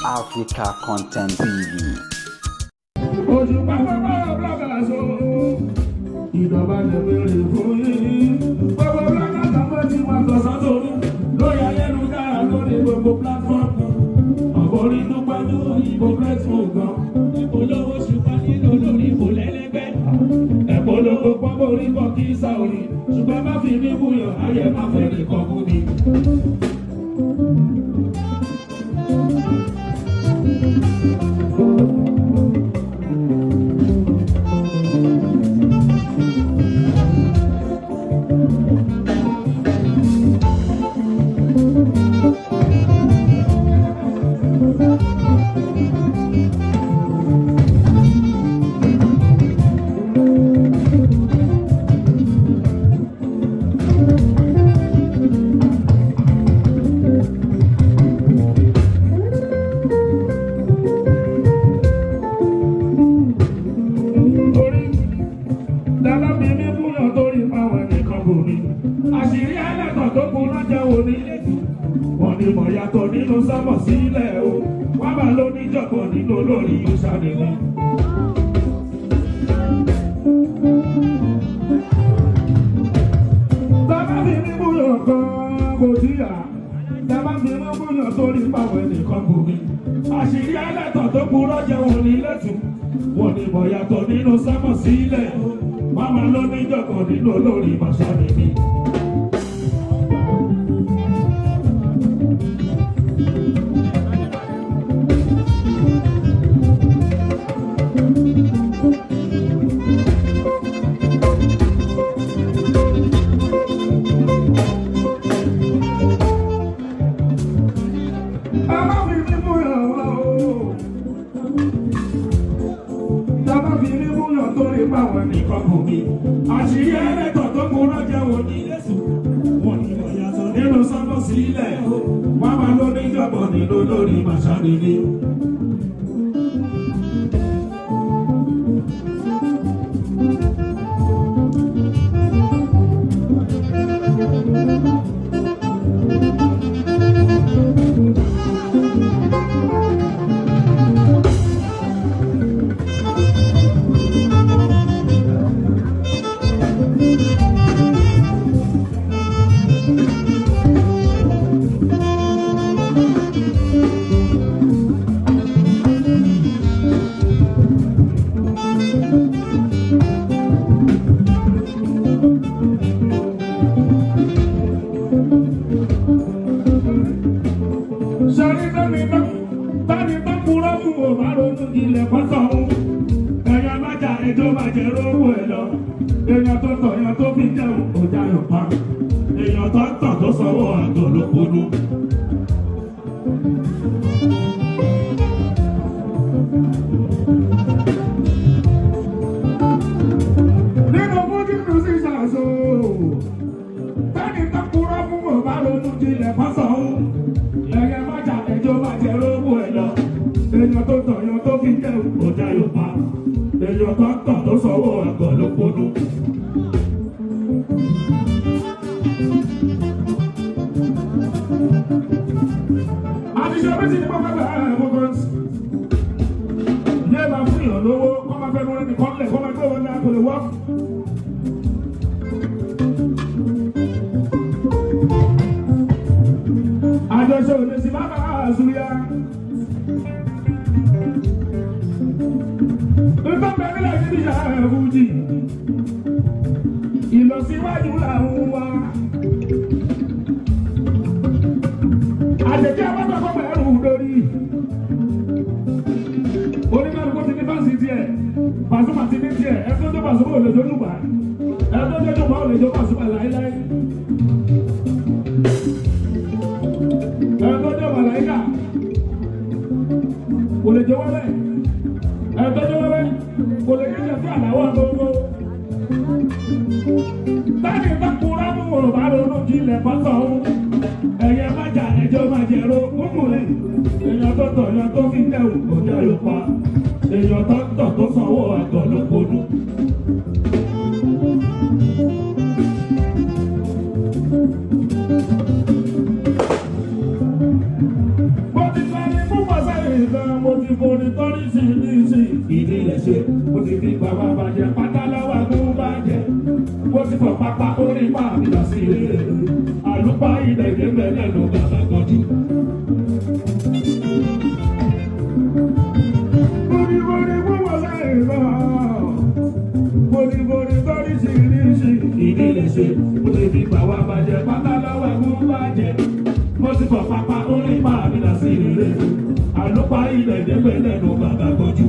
Africa Content TV. Oṣù pápá blọgà so ìdọ̀bálẹ̀ wèrè fún yín. Gbogbo blọgà tàbí tí wọ́n tọ̀ sọ́tòrú lórí ayélujára lórí gbogbo pílátífọ́ọ̀mù. Ọ̀bọ̀rí dúpẹ́ ní òyìnbó grateful gan. Ìpolówó ṣùgbọ́n nínú olórí kò lẹ́lẹ́gbẹ́. Ẹ̀pọ̀lọpọ̀ pọ́nbó orí kọ́ kí sáórì ṣùgbọ́n má fi mí búyàn ayé má fẹ́ nìkan kú mi. Torí dábàá fi mí búyàn torí máwọn nìkan kò ní. Àṣírí ẹlẹ́tọ̀ tó kú lọ́jà wo ní lẹ́tù. Wọ́n ní mọ̀ yàtọ̀ nínú sọ́mọ̀ sílẹ̀ o. Wọ́n bá lóníjọ̀gbọ̀n nínú olórí ìṣàlẹ̀. Dábàá fi mí búyàn kan kò tíyà. Dábàá fi mí búyàn torí máwọn nìkan kò ní. Àṣírí ẹlẹ́tọ̀ tó kú lọ́jà wo ní lẹ́tù. Wọ́n ní mọ̀ yàtọ̀ nínú sọ́mọ̀ sílẹ̀ o. Wọ́n máa lóníjọ̀gbọ̀n nínú olórí ìṣàlẹ̀ mi. Bàbá fi mí múyàn wá o. Bàbá fi mí múyàn torí báwọn nìkan kò mí. Àṣírí ẹlẹ́tọ̀ tó kún lọ́jà wò ní Jésù. Wọ́n ní mo yàtọ̀ nínú sọ́mọ́ sílẹ̀ o. Wọ́n máa ló ní jọ̀bọ̀ nínú lórí màṣá nílé. Sọ̀rí tani bá tani bá kúrọ́ fún o bá ronú ilẹ̀ pátá òun. Ẹ̀yàn bá jà ẹjọ́ bá jẹ rówó ẹ̀ lọ. Èèyàn tó tọ̀ èèyàn tó fi jẹun kò jayọ̀ pa. Èèyàn tó tọ̀ tó sanwó àgọ́ ló ponú. Nínú fújì kù sí ṣàṣọ. Tani bá kúrọ́ fún o bá ronú ilẹ̀ pátá òun. Ẹ̀yàn bá jà ẹjọ́ bá jẹ rówó ẹ̀ lọ. Èèyàn tó tọ̀ èèyàn tó fi jẹun kò jayọ̀ pa. Èèyàn tó tọ̀ tó sanwó àgọ́ ló ponú. Àtiṣe méjì ní pápá ẹ̀ẹ́dẹ́gbọ̀n. Yé máa fún ìyàn lówó, kọ́ máa fẹ́nu rẹ̀ nìkan lẹ̀, kọ́ máa gbé wọn ní akọ̀lẹ̀ wá. Àjọṣe òde sí bàbá àṣùyà. Nǹkan bẹ̀rẹ̀ nílẹ̀ níbi ìyá Fújì. Ìlọsíwájú làwọn wá. Àjẹjẹ abájọpọ̀ pẹ̀lú lórí. Oníkàlùkù ti ní fáǹsì tiẹ̀, Pàṣùmà ti ní tiẹ̀, ẹni tó Pàṣùmà ò lè jó Jùbà, ẹni tó Jùbà ò lè jó Pàṣùmà láíláí. Ẹni tó jẹ́ Màláíkà kò lè jó wẹ́wẹ́, ẹni tó jó wẹ́wẹ́ kò lè jẹ́ sí àdáwọ̀ gbogbo. Táyì bá kúrá mú òrùbá ronú jinlẹ̀ pátá òun. Ẹ̀yẹ má jà ẹjọ́ má jẹ̀rọ kúkúrẹ́. Èèyàn tó tọ̀ èèyàn tó fi jẹun kò jẹ́ yóò pa. Èèyàn tó tọ̀ tó sanwó àgọ́ ló ponú. Bó ti sọ ní púpọ̀ sẹ́yìn. fọ pápá orí pa mi lọ sí rere. Àlùpà ilẹ̀ ìdẹ́gbẹ́ lẹ́nu bàbá gbọ́jú. Bóníbóní wúwo sẹ́yìn lọ. Bóníbóní tọ́ríṣiríṣi ìdílé ṣe. Mo lè fi gbà wá bàjẹ́ pátá lọ́wọ́ ẹ̀kún bàjẹ́. Mo ti fọ pápá orí pa mi lọ sí rere. Àlùpà ilẹ̀ ìdẹ́gbẹ́ lẹ́nu bàbá gbọ́jú.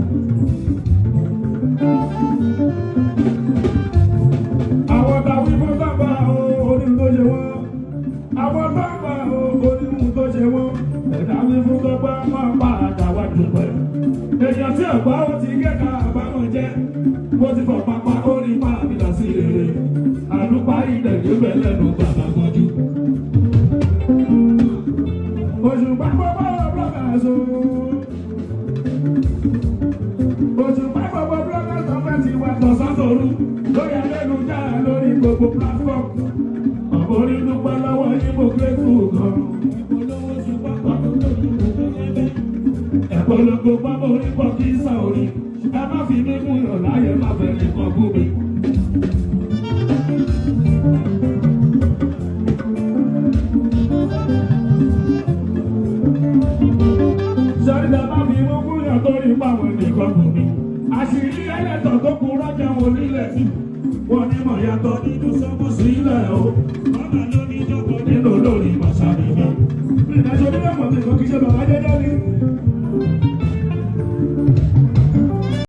Àwọn tàwí fún bàbá o, orí tó ṣe wọ́n. Àwọn bàbá o, orí tó ṣe wọ́n. Ẹ̀dá wí fún bàbá máa pa àdàwà dùpẹ́. Èèyàn tí ọ̀gbá ó ti kẹ́ka àbámọ̀ jẹ́. Mo ti fọ̀ pápá orí pa mi lọ sí rere. Àlùpà ilẹ̀ ìgbẹ́ lẹ́nu bàbá gbọ́jú. Òṣùpá gbogbo bloggers o. Òṣùpá gbogbo bloggers tó fẹ́ ti wà tọ̀sán tòru. Lórí ayélujára lórí gbogbo platform. Ọ̀bọ̀ orí dúpẹ́ lọ́wọ́ yín mo grateful gan. Ìpolówó ṣùpá pàtó lórí kò lẹ́lẹ́gbẹ́. Ẹ̀pọ̀lọpọ̀ pápá orí pọ̀ kí sá orí. Ẹ má fi mí mú yàn láyé má fẹ́ nìkan bú mi. Sọ́rí ta bá fi mú kúyàn torí páwọn nìkan bú mi. Àṣírí ẹlẹ́tọ̀ tó kú rọ́jà wọn nílẹ̀ tù. Wọ́n ní mọ̀ yàtọ̀ Nínú sọ́mọ́ sílẹ̀ o. bàbá lórí jọkọ̀ Nínú lórí màṣá mi mi. Ìdájọ́ onílẹ̀ mọ̀ mi kò kí ṣe bàbá jẹ́jẹ́ ni.